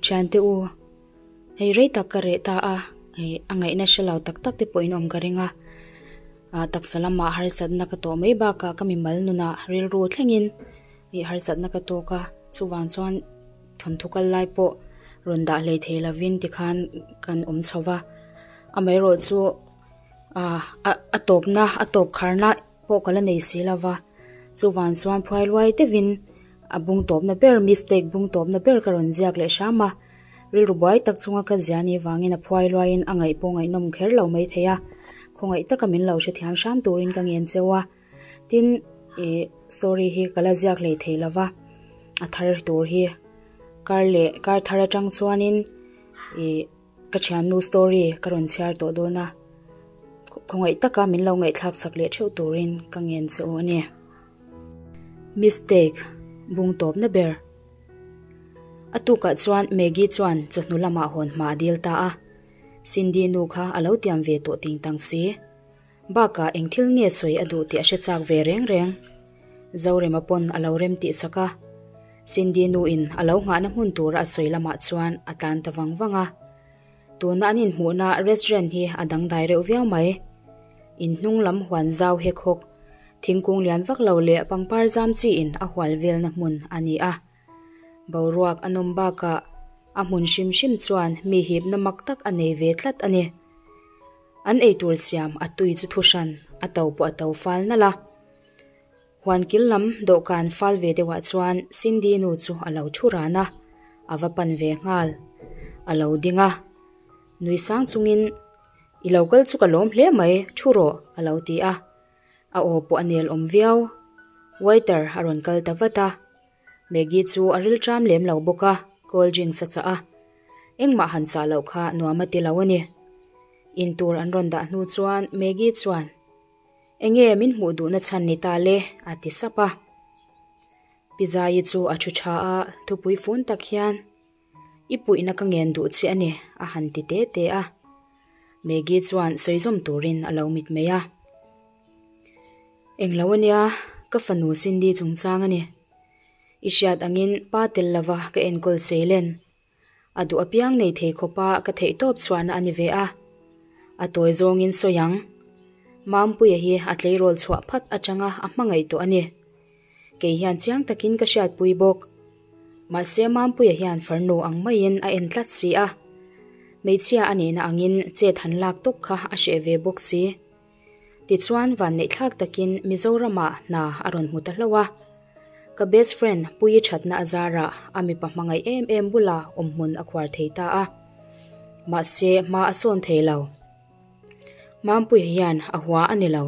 Thiante u, hei rei tak ka reh ta a, hei a ngaihna hre lo tak tak te pawh in awm ka ring a, ah taksa lamah harsatna ka tawh mai bakah ka mimal nunah rilru thlengin ih harsatna ka tawk a, chuvang chuan thawnthu kal lai pawh rawn dah hlei thei lovin tikhan kan awm chho va, amaherawh chu ah a tawpna a tawp kharna pawh ka la nei si lo va, chuvang chuan phuai luai deuhin a bung tawpna ber mistake bung tawpna ber ka rawn ziak leh hram a, rilru buai tak chunga ka zia ni vangin a phuai luaiin a ngaih pawh ngaihnawm kher lo mai thei a, khawngaih taka min lo hrethiam hram turin ka ngen cheu a, tin ih story hi ka la ziak hlei thei lo va, a thar tur hi kar leh kar thar atang chuanin ih. Ka thiannu story ka rawn chhiar tawh dawn a, khawngaih taka min lo ngaihthlak chak leh theuh turin ka ngen che u a ni. Mistake, bung tawpna ber. A tukah chuan Maggie chuan chawhnu lamah hawn hma a dil ta a, Cindy nu kha a lo tiam ve tawh ting tang si. Bakah eng thil nge sawi a duh tih a hre chak ve reng reng. Zorema pawn a lo rem tih sak a. Cindy nu in a lo nghahna hmun tura a sawi lamah chuan a tlan ta vang vang a. Tuna an inhmuhna restaurant hi a dangdai reuh viau mai. In hnung lam huan zau hek hawk, thingkung lian vak lo leh pangpar zam chi in a hual velna hmun a ni a. Boruak a nawm bakah a hmun hrim hrim chuan mi hipna mak tak a nei ve tlat a ni. An eitur siam a tui chu thuhran a to pawh a to fal nalh a. Huan kil lam dawhkan fal ve deuhah chuan Cindy nu chu a lo thu ran a, a va pan ve nghal. A lo ding a, nui sang chungin, I lo kal chu ka lawm hle mai, thu rawh, a lo ti a. A aw pawh a nel awm viau. Waiter a rawn kal ta vat a. Maggie chu a rilṭam lem lo bawk a, cold drinks a chah a. Engmah han chah loh kha nuam a ti lo a ni. Intur an rawn dah hnu chuan Maggie chuan, Enge min hmuh duhna chhan ni ta le? a ti sap a. Pi Zaii chu a thu tha a, thupui fun tak hian, I puihna ka ngen duh che a ni, a han ti te te a. Maggie chuan sawi zawm turin a lo mitmei a. Englo ania, ka fanu Cindy chungchang a ni. I hriat angin pa tel lova ka enkawl seilen. A duh apiang nei thei khawpa ka theihtawp chhuahna a ni ve a. A tawi zawngin sawi ang. Mampuia hi a tleirawl chhuah phat atanga a hmangaih tawh a ni. Kei hian chiang takin ka hriatpui bawk. Mahse Mampuia hian farnu ang maiin a en tlat si a. Hmeichhia a nihna angin chet han lak tawp kha a hreh ve bawk si. Tichuan vanneihthlak takin Mizoramah hna a rawn hmu ta hlauh a. Ka best friend Puii thatna a zarah a mipa hmangaih em em bula awmhmun a khuar thei ta a. Mahse hma a sawn thei lo. Mampuia hian a hua a ni lo.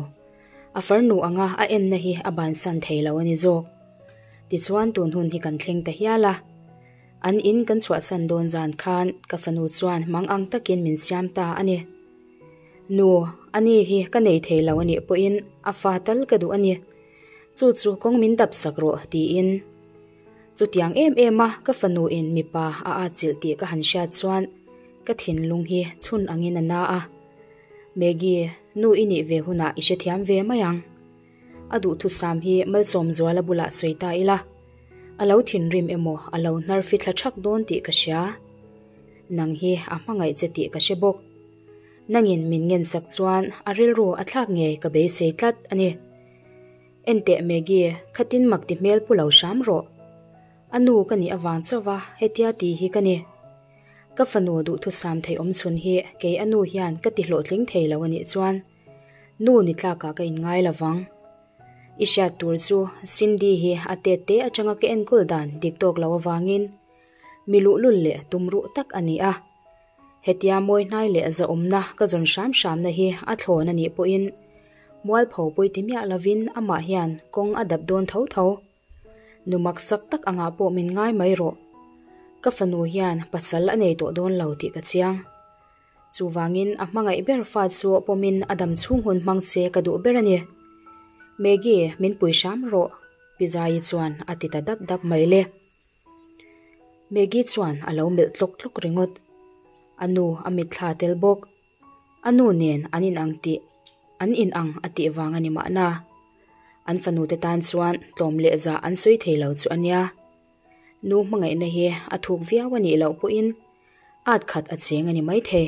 A farnu anga a enna hi a bansan thei lo a ni zawk. Tichuan tun hun hi kan thleng ta hial a. An in kan chhuahsan dawn zan khan ka fanu chuan mang ang takin min siam ta a ni. Nu, ani hi ka nei thei lo a nih pawhin a fa tal ka duh a ni. Chu chu kawng min dap sak rawh tiin. Chutiang em em a ka fanu in mipa a atchilh tih ka han hriat chuan ka thinlung hi chhun angin a na a. Maggie, nu i nih ve hunah i hrethiam ve mai ang. A duhthusam hi Malsawmzuala bulah sawi ta ila, a lo thinrim emaw a lo hnar fithla thak dawn tih ka hria. Nang hi a hmangaih che tih ka hre bawk. Nangin min ngensak chuan a rilru a thlak ngei ka beisei tlat a ni. Enteh Maggie, khatin mak ti hmel pu lo hram rawh. A nu ka nih avang chauh a hetia ti hi ka ni. Ka fanu duhthusam thei awm chhun hi kei a nu hian ka ti hlawhtling thei lo a nih chuan nu ni tlakah ka inngai lo vang. I hriat tur chu Cindy hi a tet te atanga ka enkawl dan dik tawk lo avangin mi luhlul leh tumruh tak a ni a. Hetia mawi hnai leh zahawmna ka zawn hram hramna hi a thlawn a nih pawhin mualpho pawiti ti miah lovin amah hian kawng a dap dawn tho tho. Nu maksak tak angah pawh min ngai mai rawh. Ka fanu hian pasal a nei tawh dawn lo tih ka chiang. Chuvangin a hmangaih ber fa chu pawmin a dam chhung hun hmang che ka duh ber a ni. Maggie, min pui hram rawh, Pi Zaii chuan a ti ta dap dap mai le. Maggie chuan a lo melh tlawk tlawk ringawt. A nu a mitthla tel bawk. A nu nen an inang tih an inang a tih vang a ni mahna. An fanute tan chuan tlawm leh zah an sawi thei lo chu a nia. Nu hmangaihna hi a thuk viau a nih loh pawhin at khat a cheng a ni maithei.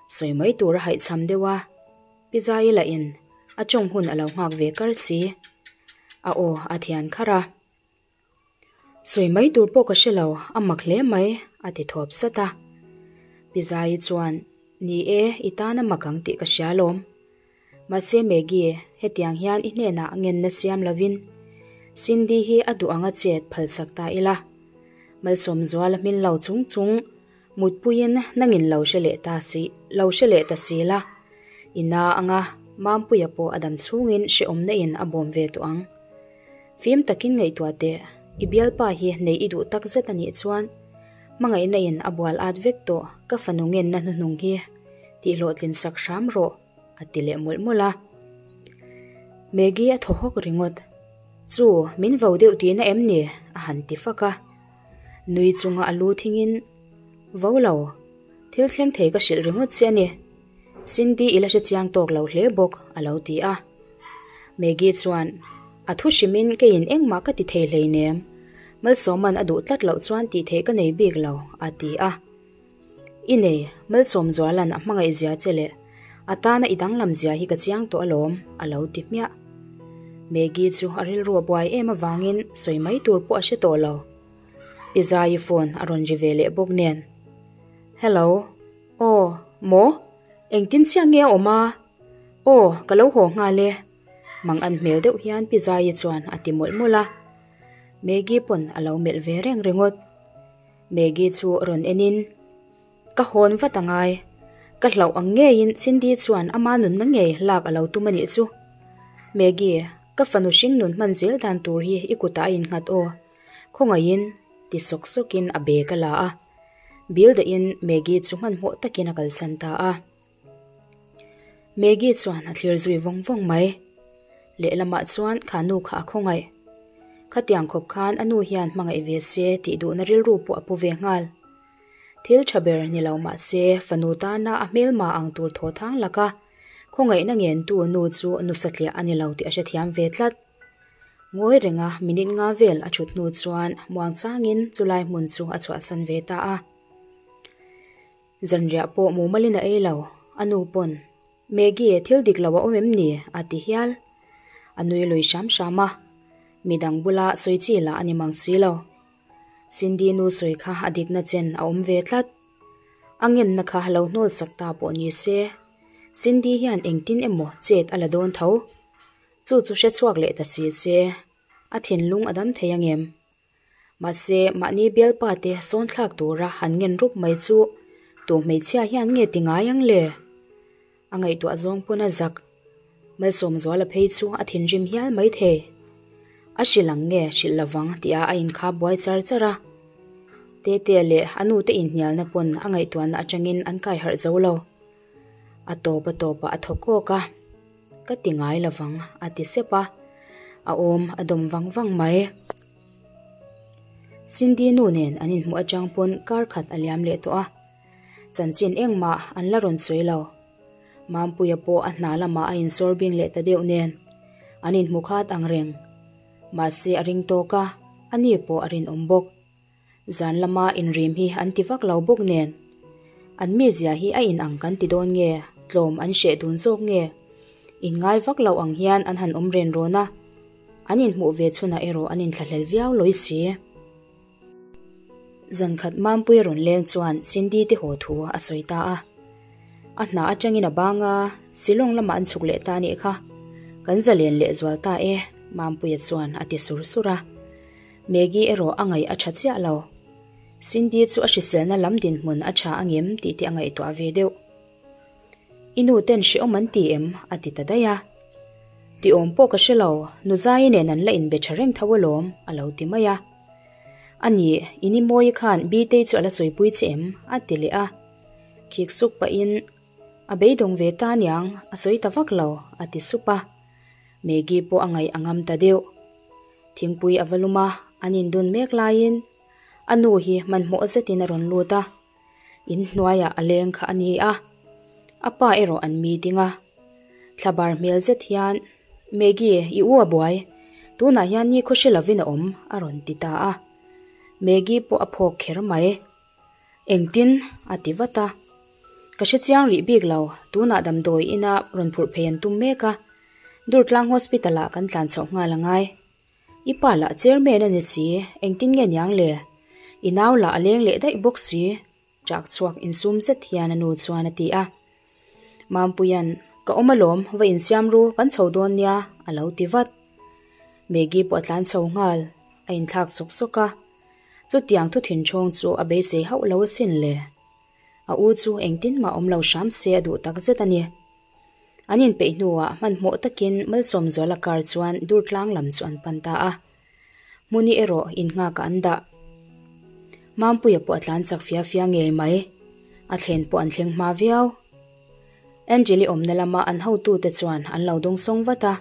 Sawi mai tur a haihchham deuh a, Pi Zaii lahin a tawng hun a lo nghak ve kar si. A aw a thian kharh a. Sawi mai tur pawh ka hre lo, a mak hle mai, a ti thawp sat a. Pi Zaii chuan, Ni e, i tan a mak ang tih ka hria alawm. Mahse Maggie, hetiang hian i hnenah ngenna siam lovin Cindy hi a duh anga chet phalsak ta ila. Malsawmzuala hmin lo chung chung mutpuiin nangin lo hre leh ta si, lo hre leh ta si la. I na anga Mampuia pawh a dam chhungin hrehawmna in a bawm ve tawh ang. Fim takin ngaihtuah teh, i bialpa hi nei i duh tak zet a nih chuan hmangaihna in a bual at vek tawh ka fanu ngenna hnuhnung hi tih hlawhtlin sak hram rawh a ti leh mawlh mawlh a. Maggie a thaw hawk ringawt. Chu, min vo deuh tihna em ni? a han ti fak a. Nui chunga a lu thingin, Vo lo, thil thleng thei ka hrilh ringawt che a ni. Cindy i la hre chiang tawk lo hle bawk, a lo ti a. Maggie chuan, A thu hrimin keiin engmah ka ti thei hleinem, Malsawman a duh tlat loh chuan tih theih ka nei bik lo, a ti a. I nei, Malsawmzuala'n a hmangaih zia che leh a tana i danglam zia hi ka chiang tawh alawm, a lo ti hmiah. Maggie chu a rilru a buai em avangin sawi mai tur pawh a hre tawh lo. Pi Zaii phone a rawn ri ve leh bawk nen. Hello, aw, maw? Engtin chiah nge a awm a? Aw, ka lo haw nghal e. Mang an hmel deuh hian Pi Zaii chuan a ti mawlh mawlh a. Maggie pawn a lo melh ve reng ringawt. Maggie chu rawn enin, Ka hawn vat a ngai. Ka hlauh ang ngeiin Cindy chuan ama nunna ngei lak a lo tum a nih chu. Maggie, ka fanu hring nun hman zel dan tur hi i kutah a innghat aw. Khawngaihin, ti sawk sawkin a bag a la a. Bill dahin Maggie chu hmanhmawh takin a kalsan ta a. Maggie chuan a thlir zui vawng vawng mai. Lehlamah chuan kha nu kha a khawngaih. Khatiang khawp khan a nu hian hmangaih ve se tih duhna rilru pawh a pu ve nghal. Thil tha ber ni lo mah se fanu tana a hmelma ang tur thaw thang laka khawngaihna ngentu nu chu nu satliah a ni lo tih a hrethiam ve tlat. Ngawi renga minute nga vel a thut hnu chuan muangchangin chulai hmun chu a chhuahsan ve ta a. Zanriah pawh mumalin a ei lo, a nu pawn, Maggie, thil dik lo a awm em ni? a ti hial. A nui lui hram hram a, midang bula sawi chi lah a ni mang si lo. Cindy nu sawi kha a dikna chen a awm ve tlat. A ngenna kha lo hnawl sak ta pawh ni se, Cindy hian engtin emaw chet a la dawn tho. Chu chu hre chhuak leh ta si se, a thinlung a dam thei angem? Mahse, mahni bialpa te sawn thlak tura han ngen rup mai chu tu hmeichhia hian nge ti ngai ang le? A ngaihtuah zawng pawn a zak. Malsawmzuala phei chu a thinrim hial mai thei. A hrilh ang nge hrilh lovang tih a inkhap buai char char a. Tete leh a nute inhnialna pawn a ngaihtuahna atangin an kai harh zo lo. A tawp a tawpah a thaw kawk a. Ka ti ngai lovang a ti sep a, a awm a dawm vang vang mai. Cindy nu nen an inhmuh atang pawn kar khat a liam leh tawh a, chanchin engmah an la rawn sawi lo. Mampuia pawh a hna lamah a insawr bing leh ta deuh nen an inhmu khat ang reng. Mahse a ring tawk a, ani pawh a rinawm bawk. Zan lama inrim hi an ti vak lo bawk nen. An mizia hi a inang kan ti dawn nge, tlawm an hreh dun zawk nge? Inngai vak lo ang hian an han awm ren rawn a, an inhmuh ve chhunah erawh an inthlahlel viau lawi si. Zan khat Mampui rawn leng chuan Cindy te haw thu a sawi ta a. A hna atangin a bang a, Shillong lamah an chhuk leh ta anih kha. Kan zalen leh zual ta e, Mampuia chuan a ti sur sur a. Maggie erawh a ngaih a tha chiah lo. Cindy chu a hriselna lam dinhmun a tha angem tih te a ngaihtuah ve deuh. I nu ten hrehawm an ti em? a ti ta daih a. Ti awm pawh ka hre lo, nu Zaii nen an la inbe tha reng tho alawm, a lo ti mai a. A nih, i ni Mawii khan Bitei chu a la sawipui che em? a ti leh a. Khik suk pahin, A beidawng ve ta aniang, a sawi ta vak lo, a ti sup a. Maggie pawh a ngaih a ngam ta deuh. Thingpui a va lum a, an indun mek laiin a nu hi hmanhmawh zetin a rawn lut a, in hnuaiah a leng kha a ni a, a pa erawh an meeting a. Thlabar hmel zet hian, Maggie, i u a buai, tunah hian ni khaw hre lovin a awm, a rawn ti ta a. Maggie pawh a phawk kher mai. Engtin? a ti vat a. Ka hre chiang rih bik lo, tunah damdawi ina rawn phurh phei an tum mek a, Durtlang Hospital ah kan tlan chhoh nghal a ngai. I pa lah chairman a ni si, engtin nge niang le? I nau lah a leng leh daih bawk si, chak chhuak insum zet hian a nu chuan a ti a. Mampuia'n, Ka awm alawm, va insiam ru, kan chho dawn nia, a lo ti vat. Maggie pawh a tlan chho nghal, a inthlak sawk sawk a. Chutiang thu thinchhawng chu a beisei hauh lo asin le. A u chu engtin mah awm lo hram se a duh tak zet a ni. An inpeih hnuah hmanhmawh takin Malsawmzuala car chuan Durtlang lam chu an pan ta a. Hmuni erawh innghakah an dah. Mampuia pawh a tlan chak fia fia ngei mai. A thlen pawh an thleng hma viau. Angel-i awmna lama an hotute chuan an lo dawngsawng vat a.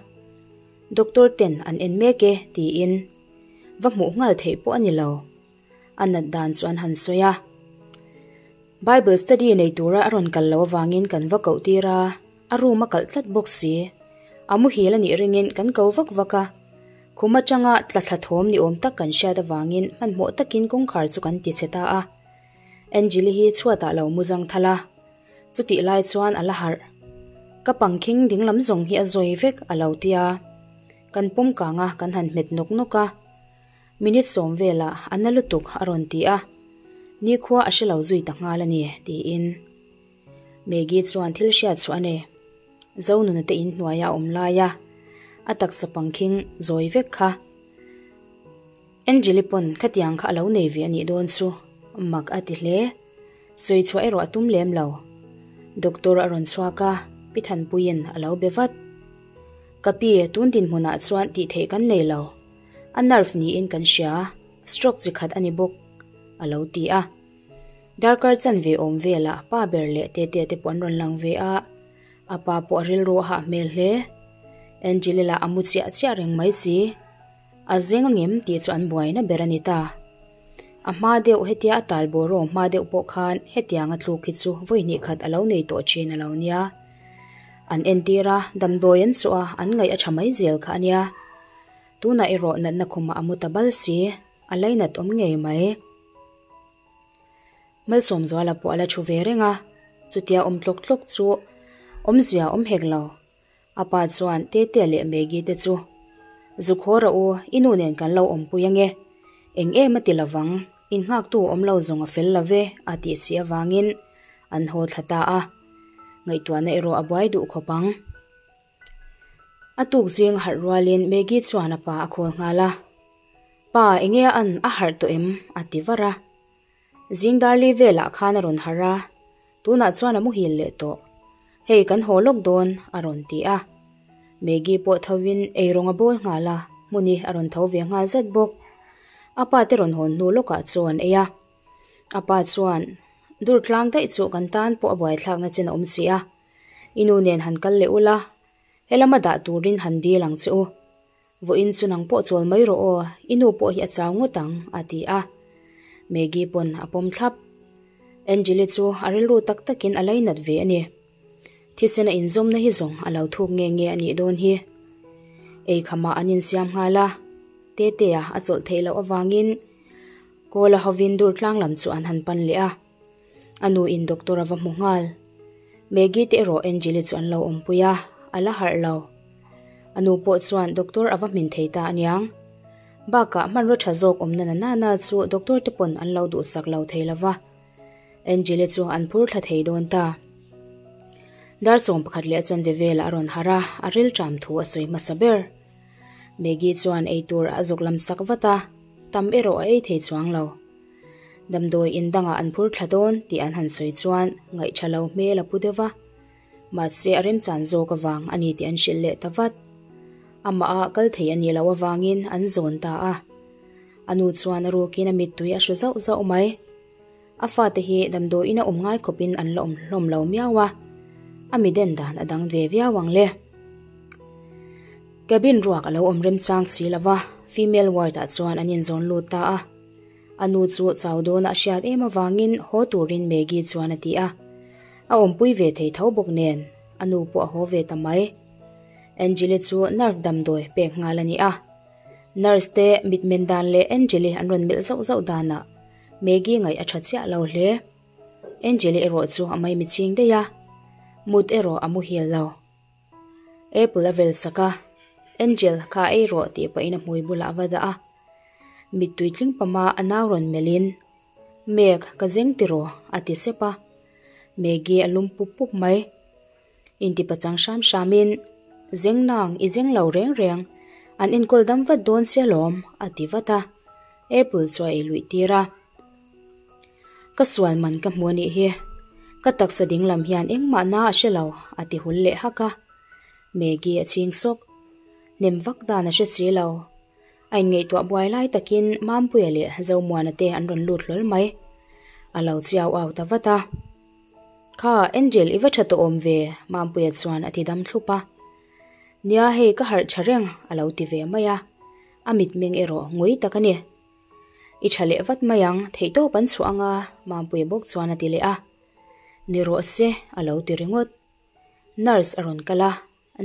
Doctor ten an en mek e tiin va hmuh nghal theih pawh a ni lo. A nat dan chu an han sawi a. Bible study nei tura a rawn kal loh avangin kan va koh tir a, a room a kalh tlat bawk si. A muhil a nih ringin kan ko vak vak a. Khum atanga tla thla thawm ni awm tak kan hriat avangin hmanhmawh takin kawngkhar chu kan ti che ta a. Angeli hi chhuatah lo mu zang thal a. Chutih lai chuan a la harh. Ka pangkhing dinglam zawng hi a zawi vek a lo tia. Kan pawm kang a, kan han hmet nawk nawk a. Minute sawm velah a na lutuk a rawn ti a, nikhua a hre lo zui ta nghal a ni, tiin Maggie chuan thil hriat chhuah a nei. Zonuna te in hnuaia a awm laia a taksa pangkhing zawi vek kha. Angeli pawn khatiang kha a lo nei ve a nih dawn chu mak a ti hle. Sawi chhuah erawh a tum lem lo. Doctor a rawn chhuak a, Pi Thanpuiin a lo be vat. Ka pi, tun dinhmunah chuan tih theih kan nei lo. A nerve niin kan hria, stroke chi khat a ni bawk, a lo ti a. Darkar chanve awm velah pa ber leh Tetea te pawh an rawn lang ve a, a pa pawh a rilru a hah hmel hle. Angeli lah a mu chiah chiah reng mai si. A zeng angem tih chu an buaina ber a ni ta. A hma deuh hetia a tal bawraw hma deuh pawh khan hetianga tluk hi chu vawi hnih khat a lo nei tawh thin a lo nia. An entir a, damdawi an chawh a, an ngaih a tha mai zel kha a nia. Tunah erawh natna khumah a mu ta bal si, a lainat awm ngei mai. Malsawmzuala pawh a la thu ve reng a, chutia awm tlawk tlawk chu awmzia awm hek lo. A pa chuan Tetea leh Maggie te chu, Zuk haw rawh u, i nu nen kan lo awmpui ange. Eng em a ti lovang, innghaktu awm lo zawng a fel lo ve, a tih si avangin an haw thla ta a. Ngaihtuahna erawh a buai duh khawp ang. A tuk zing harh rualin Maggie chuan a pa a khawl nghal a. Pa, enge a an a harh tawh em? a ti var a. Zing darli velah khan a rawn harh a, tunah chuan a muhil leh tawh. Hei kan haw lawk dawn, a rawn ti a. Maggie pawh thovin eirawng a bawl nghal a, hmuni a rawn tho ve nghal zat bawk. A pa te rawn hawn hnu lawkah chaw an ei a. A pa chuan, Dur tlang daih chu kan tan pawh a buaithlakna chin a awm si a. I nu nen han kal leh ula, helama dah turin han dil ang che u. Vawiin chu nang pawh chawl mai rawh aw, i nu pawh hi a chau ngawt ang, a ti a. Maggie pawn a pawm thlap. Angeli chu a rilru tak takin a lainat ve a ni. Thisen a inzawmna hi zawng a lo thuk nge nge a nih dawn hi. Eikhamah an insiam nghal a, Tetea a chawlh theih loh avangin Kawla hovin dur tlang lam chu an han pan leh a. A nu in doctor a va hmu nghal. Maggie te erawh Angeli chu an lo awmpui a, a la harh lo. A nu pawh chuan doctor a va hmin thei ta aniang. Bakah hmanraw tha zawk awmna na nana chu doctor te pawn an lo duhsak lo thei lova. Angeli chu an phur thla thei dawn ta. Dar 11 leh a chanve velah a rawn harh a, a rilṭam thu a sawi hmasa ber. Maggie chuan eitur a zawk lam sak vat a, tam erawh a ei thei chuang lo. Damdawi in dangah an phur thla dawn tih an han sawi chuan ngaihṭha lo hmel a pu deuh va. Mahse a remchan zawk avang a ni tih an hrilh leh ta vat. Amah a kal thei a nih loh avangin an zawn ta a. A nu chuan a rukin a mittui a hru zauh zauh mai. A fate hi damdawi in a awm ngai khawpin an la awm hlawm lo miau a, a mi den dan a dang ve viau ang le. Cabin ruak a lo awm remchang si lo va, female ward ah chuan an inzawn lut ta a. A nu chu chau dawna a hriat em avangin haw turin Maggie chuan a ti a. A awmpui ve thei tho bawk nen, a nu pawh a haw ve ta mai. Angeli chu nerve damdawi pek nghal a ni a. Nurse te mitmen dan leh Angeli an rawn melh zauh zauh danah Maggie ngaih a tha chiah lo hle. Angeli erawh chu a maimi ching daih a, mut erawh a muhil lo. Apple a vel sak a, Angel kha ei rawh tih pahin a hmui bulah a va dah a. Mittui tling pama a nau rawn melhin, Meg, ka zeng tiraw? a ti sep a. Maggie a lum pup pup mai. Intipachang hram hramin, Zeng nang, i zeng lo reng reng, an enkawl dam vat dawn sia lawm, a ti vat a. Apple chu a ei luih tir a. Ka sual man ka hmu a nih hi, ka taksa ding lam hian engmah na a hre lo, a ti hul leh hak a. Maggie a ching sawk. Hnem vak dan a hre si lo. A inngaihtuah buai lai takin Mampuia leh Zomuana te an rawn lut hlawl mai. A lo chiau au ta vat a. Kha, Angel i va tha tawh awm ve, Mampuia chuan a ti dam thlup a. Nia hei ka harh tha reng, a lo ti ve mai a. A mitmeng erawh ngui tak a ni. I tha leh vat mai ang, theihtawp an chhuah anga, Mampuia bawk chuan a ti leh a. Ni rawh se, a lo ti ringawt. Nurse a rawn kal a,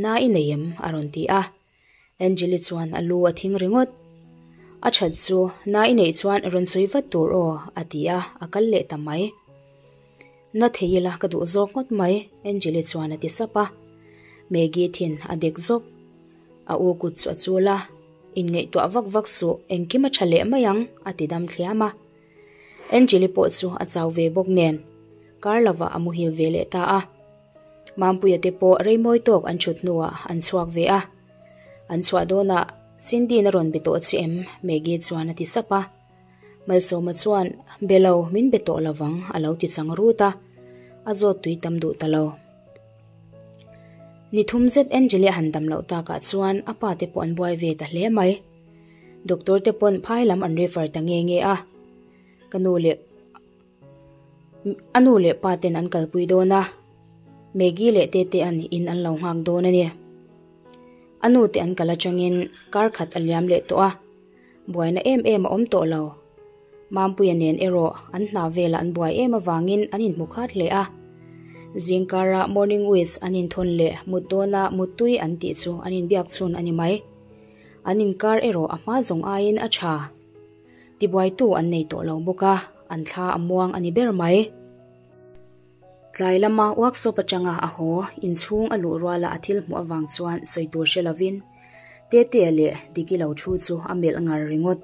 Na i nei em? a rawn ti a. Angeli chuan a lu a thing ringawt. A that chu, na i neih chuan rawn sawi vat tur aw, a ti a, a kal leh ta mai. Na thei ila ka duh zawk ngawt mai, Angeli chuan a ti sap a. Maggie thin a dek zawk. A u kut chu a chul a, Inngaihtuah vak vak suh, engkim a tha leh mai ang, a ti dam thliam a. Angeli pawh chu a chau ve bawk nen, kar lovah a muhil ve leh ta a. Mampuia te pawh reimawi tawk an thut hnuah an chhuak ve a. An chhuah dawnah Cindy-in a rawn be tawh che em? Maggie chuan a ti sap a. Malsawma chuan, Be lo, min be tawh lovang, a lo ti chang rut a. A zawt tui tam duh ta lo. Ni thum zet Angeli a han dam loh takah chuan a pa te pawh an buai ve ta hle mai. Doctor te pawn phai lam an refer ta nge nge a. Ka nu leh A nu leh pa ten an kalpui dawn a, Maggie leh Tetea'n in an lo nghak dawn a ni. A nu te an kal atangin kar khat a liam leh tawh a, buaina em em a awm tawh lo. Mampuia nen erawh an hna velah an buai em avangin an inhmu khat hle a. Zingkara morning wish an inthawn leh mut dawna muttui an tih chu an inbiak chhun a ni mai. An inkar erawh a hma zawng aiin a tha. Tibuaitu an nei tawh lo bawk a, an thla a muang a ni ber mai. Tlai lama workshop atanga a haw, inchhung a luh ruala a thil hmuh avang chuan sawi tur hre lovin Tetea leh Diki lo thu chu a melh ngar ringawt.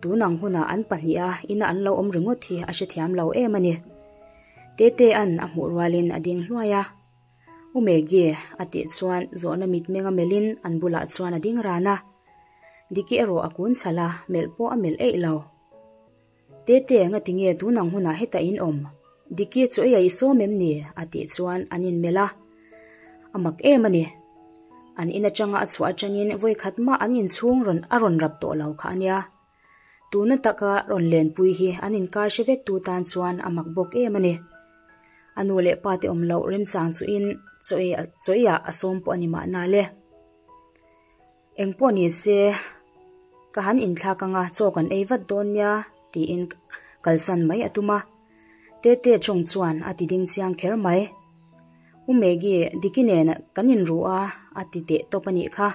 Tun ang hunah an pahniha ina an lo awm ringawt hi a hrethiam lo em a ni. Tetea'n a hmuh rualin a ding hluai a. U Maggie a tih chuan zawhna mitmeng a melhin an bulah chuan a ding ran a. Diki erawh a kun chhalh a, melh pawh a melh eih lo. Tete, ngati nge tun ang hunah hetah in awm? Diki chu ei a i sawm em ni? a tih chuan an inmelh a. A mak em a ni. An in atanga a chhuah atangin vawikhat mah an inchhung rawn a rawn rap tawh lo kha a nia. Tuna taka rawn lenpui hi an inkar hre vek tu tan chuan a mak bawk em a ni. A nu leh pa te awm loh remchang chuhin chaw ei chaw eiah a sawm pawh a ni mahna le. Eng pawh ni se ka han inthlak anga chaw kan ei vat dawn nia tiin kalsan mai a tum a. Tete chawng chuan a ti ding chiang kher mai. U Maggie, Diki nen kan inru a a ti teh tawp a nih kha.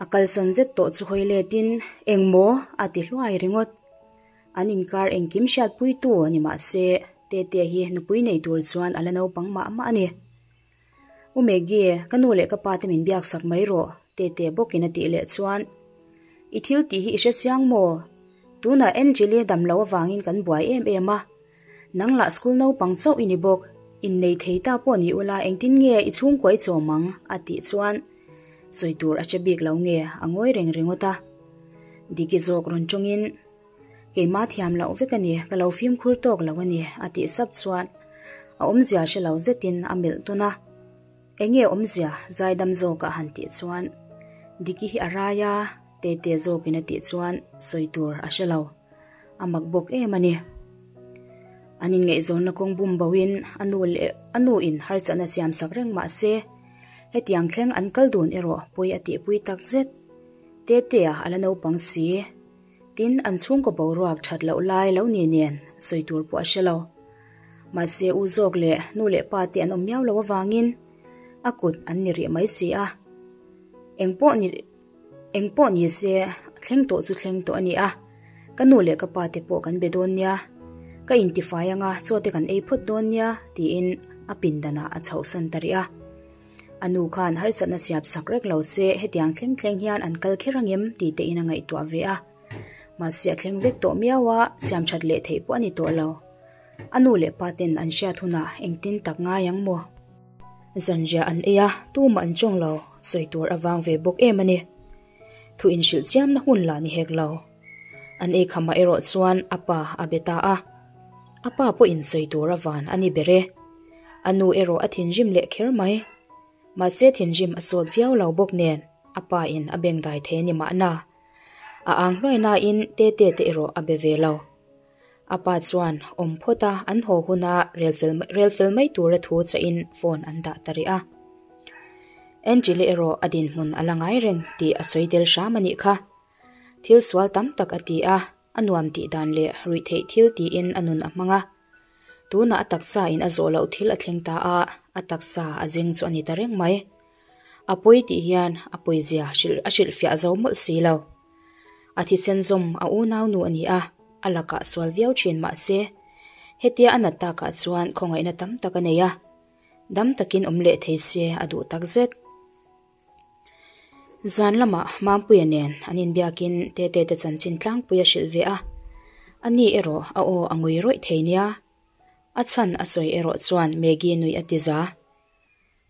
A kalsawn zet tawh chu hawi letin, Eng maw? a ti hluai ringawt. An inkar engkim hriatpuitu a ni mah se, Tetea hi nupui nei tur chuan a la naupang mah mah a ni. U Maggie, ka nu leh ka pa te min biak sak mai rawh, Tetea bawkin a tih leh chuan, I thil tih hi i hre chiang maw? Tunah Angel-i dam loh avangin kan buai em em a. Nang lah school naupang chauh i ni bawk, innei thei ta pawh ni ula engtin nge i chhungkua i chawm ang? a tih chuan sawi tur a che bik lo nge a ngawi reng ringawt a. Diki zawk rawn tawngin, Keimah thiam loh vek a ni, ka lo fimkhur tawk lo a ni a tih sap chuan a awmzia hre lo zetin a melh tawn a. Enge awmzia zaidam zawkah han tih chuan Diki hi a rai a, Tete zawkin a tih chuan sawi tur a hre lo. A mak bawk em a ni. An inngaihzawnna kawng bum boin a nu leh a nu in harsatna siam sak reng mah se, hetiang thleng an kal dun erawh pawi a tihpui tak zet. Tetea a la naupang si. Tin, an chhungkaw boruak that loh lai lo ni nen sawi tur pawh a hre lo. Mahse u zawk leh nu leh pa te an awm miau lo avangin a kut an ni rih mai si a. Engpawh ni. Engpawh ni se, thleng tawh chu thleng tawh a ni a, ka nu leh ka pa te pawh kan be dawn nia, ka intifai anga chaw te kan ei phawt dawn nia tiin a pindanah a chhohsan ta rih a. A nu khan harsatna siap sak rek lo se hetiang thleng thleng hian an kal kher angem tih te in a ngaihtuah ve a. Mahse a thleng vek tawh miau a, siam that leh theih pawh a ni tawh lo. A nu leh pa ten an hriat hunah engtin tak ngai ang maw? Zanriah an ei a, tumah an tawng lo, sawi tur a vang ve bawk em a ni. Thu inhrilh chiamna hun lah ni hek lo. An ei khamah erawh chuan a pa a be ta a. A pa pawhin sawi tur a van a ni ber e. A nu erawh a thinrim leh kher mai. Mahse thinrim a sawt viau lo bawk nen a pa in a bengdai thei a ni mahna. A ang hluai nain Tete te erawh a be ve lo. A pa chuan awm phawt a an haw huna rel fel rel fel mai tura thu chahin phone an dah ta rih a. Angel-i erawh a dinhmun a la ngai reng tih a sawi tel hram a nih kha. Thil sual tam tak a ti a, a nuam tih dan leh ruih theih thil tiin a nun a hmang a. Tunah a taksa in a zawh loh thil a thleng ta a, a taksa a zeng chu a ni ta reng mai. A pawi tih hian a pawizia hrilh a hrilhfiah zo mawlh si lo. A thisen zawm a unau nu a ni a, a lakah sual viau thin mah se, hetia a nat takah chuan khawngaihna tam tak a nei a, dam takin awm leh thei se a duh tak zet. Zan lamah Mampuia nen an inbiakin Tete te chanchin tlangpui a hrilh ve a, ani erawh a aw a ngui rawih thei nia. A chhan a sawi erawh chuan Maggie nuih a ti za.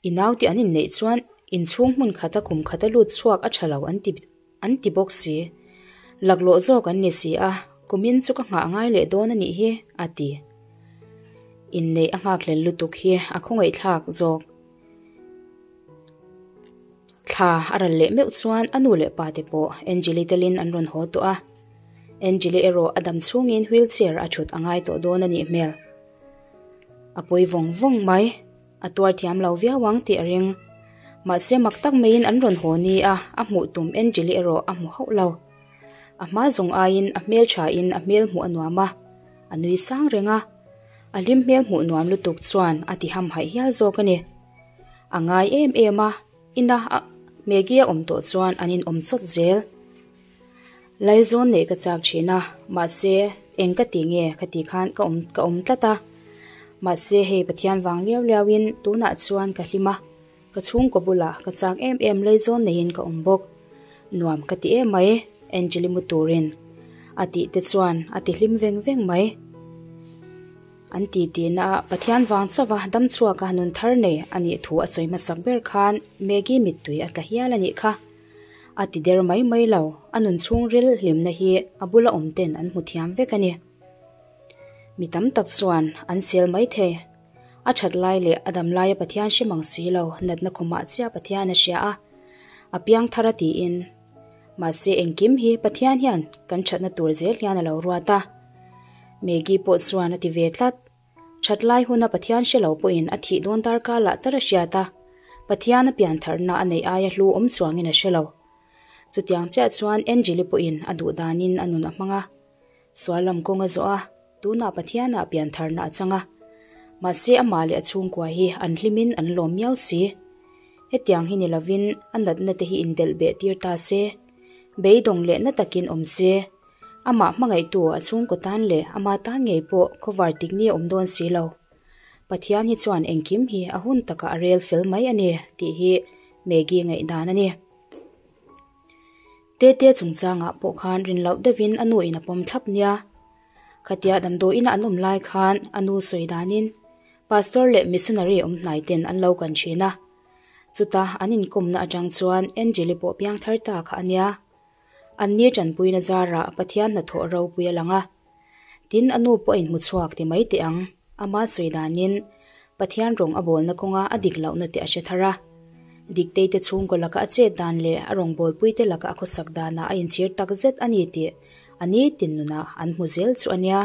I naute an inneih chuan inchhung hmun khata kum khata lut chhuak a tha lo an ti an ti bawk si. Laklawh zawk an ni si a, kumin chu ka nghah ngai leh dawn a nih hi, a ti. Inneih a nghakhlel lutuk hi a khawngaihthlak zawk. Thla a ral leh meuh chuan a nu leh pa te pawh Angeli telin an rawn haw tawh a. Angeli erawh a dam chhungin wheelchair a thut a ngai tawh dawn a nih hmel. A pawi vawng vawng mai, a tuar thiam lo viau ang tih a ring. Mahse mak tak maiin an rawn haw ni a, a hmuh tum Angeli erawh a hmu hauh lo. A hma zawng aiin a hmel thain a hmel hmuh a nuam a, a nui sang reng a. A hlim hmel hmuh nuam lutuk chuan a ti hamhaih hial zawk a ni. A ngai em em a, ina Maggie a awm tawh chuan an inawm chawt zel. Laizawn neih ka chak thin a, mahse eng ka ti nge ka tih khan ka awm ka awm tlat a. Mahse hei Pathian vang liau liau in tunah chuan ka hlim a, ka chhungkaw bulah ka chak em em laizawn neiin ka awm bawk. Nuam ka ti em mai, Angeli mu turin a tih te chuan a ti hlim veng veng mai. An ti tihna ah Pathian vang chauh a dam chhuak a nun thar nei a nih thu a sawi hmasak ber khan Maggie mittui a tla hial a nih kha. A ti der mai mai lo, a nun chhungril hlimna hi a bula awm ten an hmu thiam vek a ni. Mi tam tak chuan an sel mai thei. A that lai leh a dam laia Pathian hre mang si lo, natna khumah chiah Pathian a hria a, a piang thar a tiin. Mahse engkim hi Pathian hian kan thatna tur zel hian a lo ruat a. Maggie pawh chuan a ti ve tlat. That lai huna Pathian hre lo pawhin a thih dawn darkar lah tar a hriat a, Pathian a pian tharna a neih aia hlu awm chuangin a hre lo. Chutiang chiah chuan Angeli pawhin a duh danin a nun a hmang a, sual lam kawng a zawh a, tunah Pathianah pian tharna a chang a. Mahse amah leh a chhungkua hi an hlimin an lawm miau si. Hetiang hi ni lovin a natna te hi indelh beh tir ta se. Beidawng leh na takin awm se. Amah hmangaihtu a chhungkaw tan leh ama tan ngei pawh khawvar tik ni a awm dawn si lo. Pathian hi chuan engkim hi a hun takah a rel fel mai a ni tih hi Maggie ngaihdan a ni. Tete chungchangah pawh khan rin loh deuhin a nu in a pawm thlap nia. Khatia damdawiin a an awm lai khan a nu sawi danin Pastor leh Missionary awm hnai ten an lo kan thin a. Chuta an inkawmna atang chuan Angeli pawh piang thar ta kha a nia. Anni tanpuina zarah Pathian hnathawh ropui a lang a. Tin a nu pawh a inhmu chhuak ti mai teh ang. Ama sawi danin Pathian rawng a bawlna kawnga a dik lohna te a hre thar a. Diktei te chhungkaw laka a chet dan leh a rawngbawlpuite laka a khawsak danah a inchhir tak zet a ni tih a nitin nunah an hmu zel chu a nia.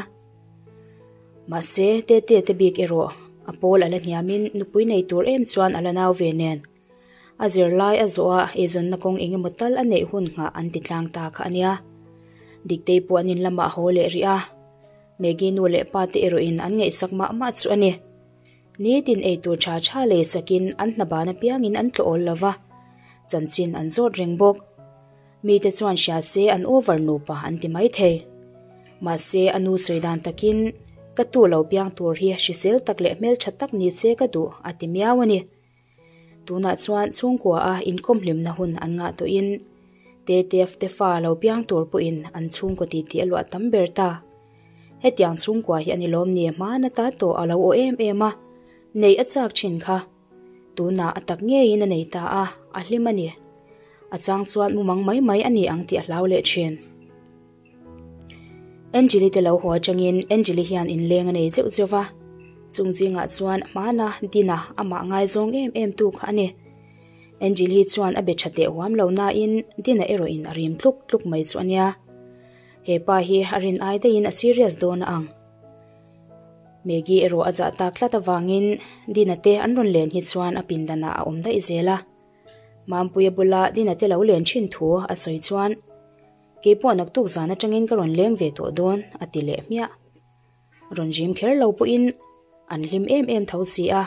Mahse, Tete te bik erawh a pawl a la hniamin nupui nei tur em chuan a la nau ve nen. A zirlai a zawh a, eizawnna kawng eng emaw tal a neih hun nghah an ti tlang ta kha a nia. Diktei pawh an in lamah a haw leh rih a, Maggie nu leh pa te erawhin an ngaihsak mah mah chu a ni. Nitin eitur tha tha lei sakin an hna ban apiangin an tlawh awl lo va, chanchin an zawt reng bawk. Mite chuan hria se an over nupa an ti maithei. Mahse a nu sawi dan takin ka tu lo piang tur hi hrisel tak leh hmeltha tak ni che ka duh a ti miau a ni. Tunah chuan chhungkua a inkawm hlimna hun an ngah tawhin Tetef te fa lo piang tur pawhin an chhungkaw titi a luah tam ber ta. Hetiang chhungkua hi a ni lawm ni hmaan ata tawh a lo aw em em a, neih a chak thin kha. Tunah a tak ngeiin a nei ta a, a hlim a ni. A chang chuan mumang mai mai a ni ang tih a hlau leh thin. Angeli te lo haw atangin Angeli hian inleng a nei zeuh zeuh va, chung zingah chuan hmana Dina amah ngaizawng em em tu kha a ni. Angeli chuan a be tha teh huam lo nain Dina erawhin a rim tluk tluk mai chu a nia. He pa hi a rin ai daihin a serious dawn a ang. Maggie erawh a zah tak tlat avangin Dina te an rawn len hi chuan a pindanah a awm daih zel a. Mampuia bula Dina te lo len thin thu a sawi chuan Kei pawh naktuk zan atangin ka rawn leng ve tawh dawn a ti leh hmiah. Rawn zim kher lo pawhin an hlim em em tho si a.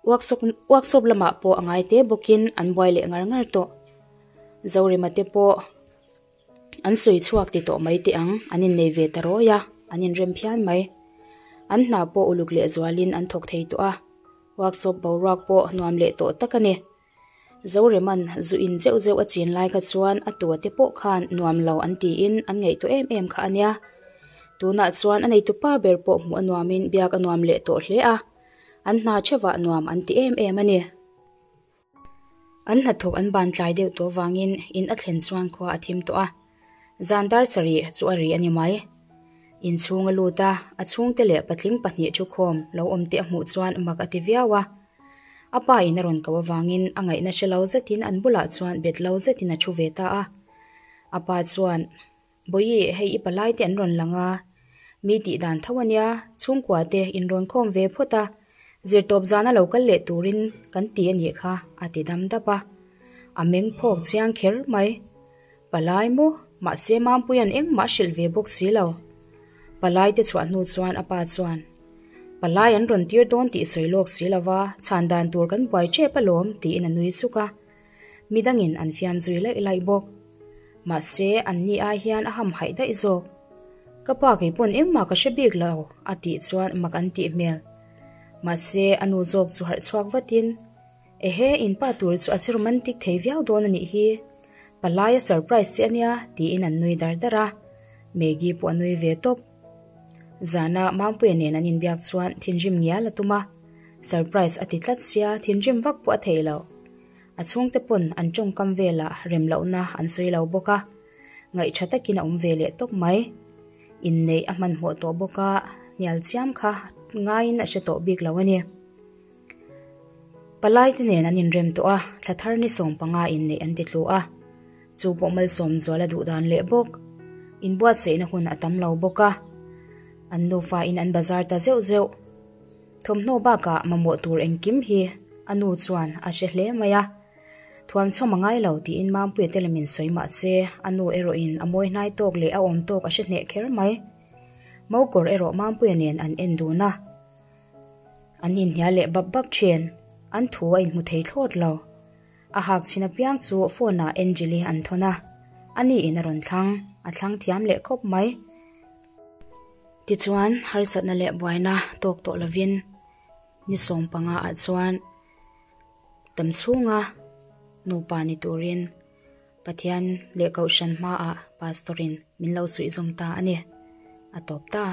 Workshop workshop lamah pawh a ngai te bawkin an buai leh ngar ngar tawh. Zorema te pawh an sawi chhuak ti tawh mai teh ang an innei ve ta rawi a, an inrem phian mai. An hna pawh uluk leh zualin an thawk thei tawh a, workshop boruak pawh nuam leh tawh tak a ni. Zoreman zu in zeuh zeuh a chin lai kha chuan a tua te pawh khan nuam lo an tiin an ngaihtuah em em kha a nia. Tunah chuan a neitu pa ber pawh hmuh a nuamin biak a nuam leh tawh hle a, an hna theuhah nuam an ti em em a ni. An hnathawk an ban tlai deuh tawh vangin in a thlen chuan khua a thim tawh a, zan dar sarih chu a ri a ni mai. Inchhung a lut a, a chhungte leh patling pahnih thukhawm lo awm te a hmuh chuan mak a ti viau a. A pa in a rawn ko avangin a ngaihna hre lo zetin an bulah chuan bet lo zetin a thu ve ta a. A pa chuan, Bawihi, hei i palai te an rawn lang a, mi tih dan tho a nia, chhungkua te in rawn khawm ve phawt a, zirtawp zana lo kal leh turin kan ti a nih kha, a ti dam dap a. A meng phawk chiang kher mai. Palai maw? Mahse Mampuia'n engmah a hrilh ve bawk si lo. Palai te chhuah hnu chuan a pa chuan, Palai an rawn tir dawn tih sawi lawk si lo va, chhan dan tur kan buai tep alawm, tiin a nui suk a. Midangin an fiam zui laih laih bawk. Mahse an ni ai hian a hamhaih daih zawk. Ka pa kei pawn engmah ka hre bik lo, a tih chuan mak an tih hmel. Mahse a nu zawk chu harh chhuak vatin, Ehe, in pa tur chu a che romantic thei viau dawn a nih hi. Palai a surprise che a nia, tiin an nui dar dar a. Maggie pawh a nui ve tawp. Zana Mampuia nen an inbiak chuan thinrim ngial a tum a. Surprise a ti tlat sia, thinrim vak pawh a thei lo. A chhungte pawn an tawngkam velah rem lohna an sawi lo bawk a. Ngaihṭha takin a awm ve leh tawp mai. Inneih a hmanhmawh tawh bawk a, hnial chiam kha ngaiin a hre tawh bik lo a ni. Palai te nen an inrem tawh a, thla thar ni 15 inneih an ti tlu a. Chu pawh malsawm zual a duh dan leh bawk. Inbuatsaihna hun a tam lo bawk a. An nufa in an bazar ta zeuh zeuh. Thawmhnaw bakah mamawh tur engkim hi a nu chuan a hre hle mai a. Thuamchhawm a ngai lo tiin Mampuia te lamin sawi mah se, a nu erawhin a mawi hnai tawk leh a awm tawk a hre hneh kher mai. Mokawr erawh Mampuia nen an en dun a. An inhnial leh bap bap thin. An thu a inhmu thei thlawt lo. A hak chhin apiang chu phone ah Angel-i an thawn a, ani in a rawn thlang, a thlang thiam leh khawp mai. Tichuan, harsatna leh buaina tawk tawh lovin ni 15 ah chuan tam chhunga nupa ni turin Pathian leh Kohhran hmaah Pastor in min lo suihzawm ta a ni. A tawp ta.